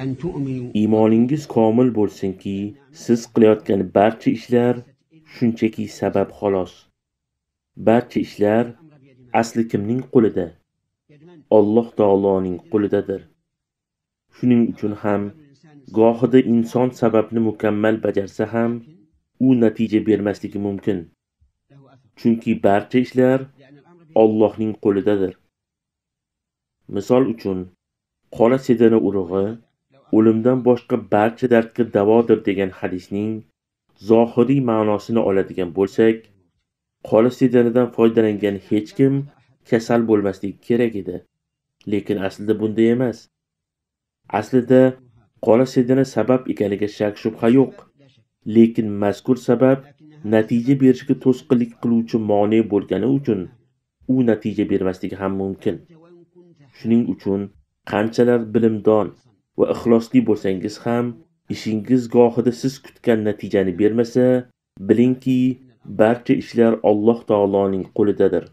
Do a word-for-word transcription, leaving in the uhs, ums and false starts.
ئىيمانىڭىز كامىل بولسۇنكى، سىز قىلىۋاتقان بارچە ئىشلار شۇنچىكى سەۋەب، خالاس. بارچە ئىشلار ئەسلى كىمنىڭ قولىدا؟ ئاللاھ تائالانىڭ قولىدادۇر. شۇنىڭ ئۈچۈن ھەم گاھىدا ئىنسان سەۋەبنى مۇكەممەل بەجەرسە ھەم، ئۇ نەتىجە بەرمەسلىكى مۇمكىن. چۈنكى بارچە ئىشلار ئاللاھنىڭ قولىدادۇر. مىسال ئۈچۈن، قارا سېدىنا ئۇرۇغى ئۆلۈمدىن باشقا بارچە دەردكە داۋادۇر دېگەن ھەدىسنىڭ زاھىرىي مەناسىنى ئالىدىغان بولساق، قارا سېدىنىدىن پايدىلانغان ھېچكىم كېسەل بولماسلىقى كېرەك ئىدى. لېكىن ئەسلىدە بۇنداق ئەمەس. ئەسلىدە قارا سېدىنا سەۋەب ئىكەنلىكىگە شەك-شۈبھە يوق. لېكىن مەزكۇر سەۋەب نەتىجە بېرىشكە توسقۇنلۇق قىلغۇچى مانى بولغىنى ئۈچۈن، ئۇ نەتىجە بەرمەسلىكى ھەم مۇمكىن. شۇنىڭ ئۈچۈن قانچىلەر بىلىمدان ۋە ئىخلاسلىق بولسىڭىز ھەم، ئىشىڭىز گاھىدا سىز كۈتكەن نەتىجىنى بەرمىسە، بىلىڭكى، بارچە ئىشلار ئاللاھ تائالانىڭ قولىدادۇر.